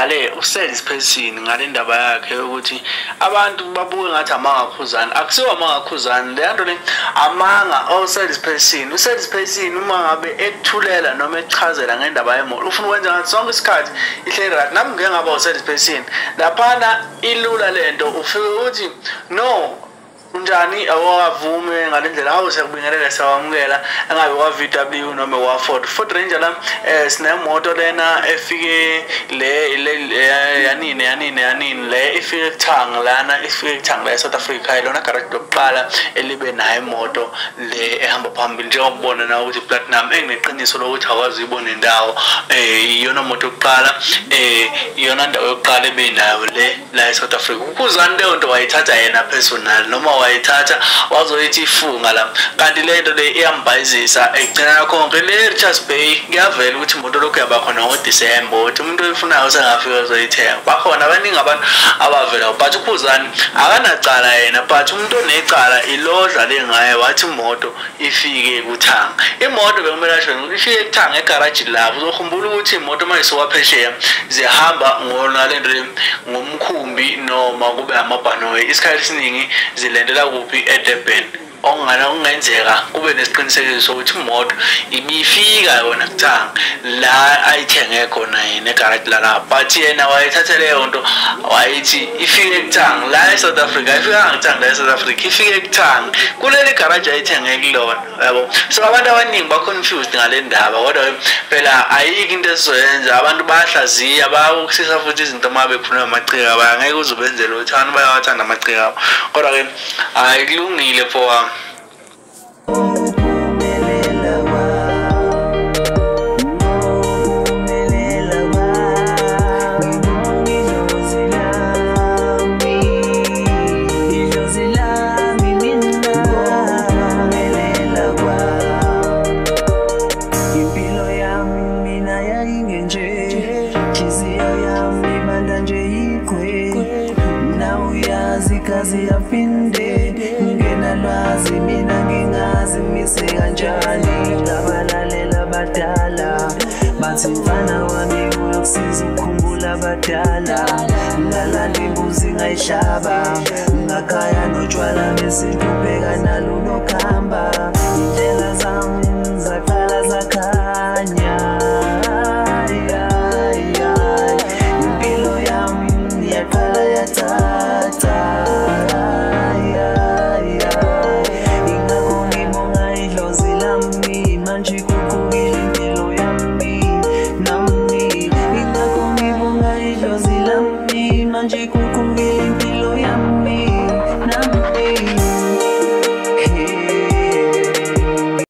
ngale u-sales person ngale ndaba yakhe ukuthi abantu babuke ngathi amanga Khuzani. Akusiwo amanga Khuzani le nto le, amanga o-sales person. U-sales person uma ngabe ekuthulela noma ekuchazela ngendaba yemoto ufuna ukwenza ngathi sonke isikhathi ihleli right. Nami ngike ngaba u-sales person laphana, ilula lento, ufike uthi no unjani, awukavume ngale ndlela, hawu siyakubingelela siyawamukela, engabe kwa-VW noma kwa-Ford Ford Ranger la, sinemoto lena efike le yanini yanini yanini, le ifike kuthanga lana, ifike kuthanga la e-South Africa, ilona garage lokuqala elibe nayo imoto le ehamba phambili, njengoba ubona na ukuthi Platinum, engineqiniso lokuthi awukwazi uyibona indawo, iyona moto yokuqala, iyona ndawo yokuqala ebenayo le la e-South Africa. uKhuzani leyo nto wayithatha yena personal, noma wayithatha wazoyithi ifunga la, kanti le nto le iyambhayizisa ekugcina konke. Le Richards Bay kuyavela ukuthi imoto lokhu yaba khona ngoDisemba, ukuthi umuntu oyifunayo usengafika uzoyithenga. Bakhona abaningi abantu abavela, but uKhuzani akanacala yena, but umuntu onecala ilo odlale ngaye wathi imoto ifike kuthanga. Imoto bekumele asho ifike kuthanga egaraji labo. Uzokhumbula ukuthi imoto uma isuka phesheya zihamba ngona le nto ngomkhumbi noma kube amabhanoyi, isikhathi esiningi zilendela kuphi? eDurban. Okungenzeka kube nesiqinisekiso sokuthi imoto ibifika yona kuthanga la ayithenge khona yena egaraji lalapha, but yena wayethatha leyo nto wayithi ifike kuthanga la e-South Africa. Ayifikanga kuthanga la e-South Africa, ifike kuthanga kuleli garaji ayithenge kulona, yabo. So abantu abaningi ba-confused ngale ndaba, kodwa phela ayikho into esizoyenza. Abantu bayahlaziya, bayakusisa futhi izinto uma bekhuluma amaciko abo, angeke uze ubenzele ukuthi abantu bayawathanda amaciko abo, kodwa-ke hhayi kulungile for bathi mfana wami uyokusiza ukukhumbula abadala, ngalala imbuzi ngayihlaba ngakhaya notshwala besihlupheka nalo nokuhamba, indlela zami zaqala zakhanya, impilo yami yaqala yacaca, ingakho ngibonga idlozi lami manje iguqukile impilo yami nami, ingakho ngibonga idlozi lami manje.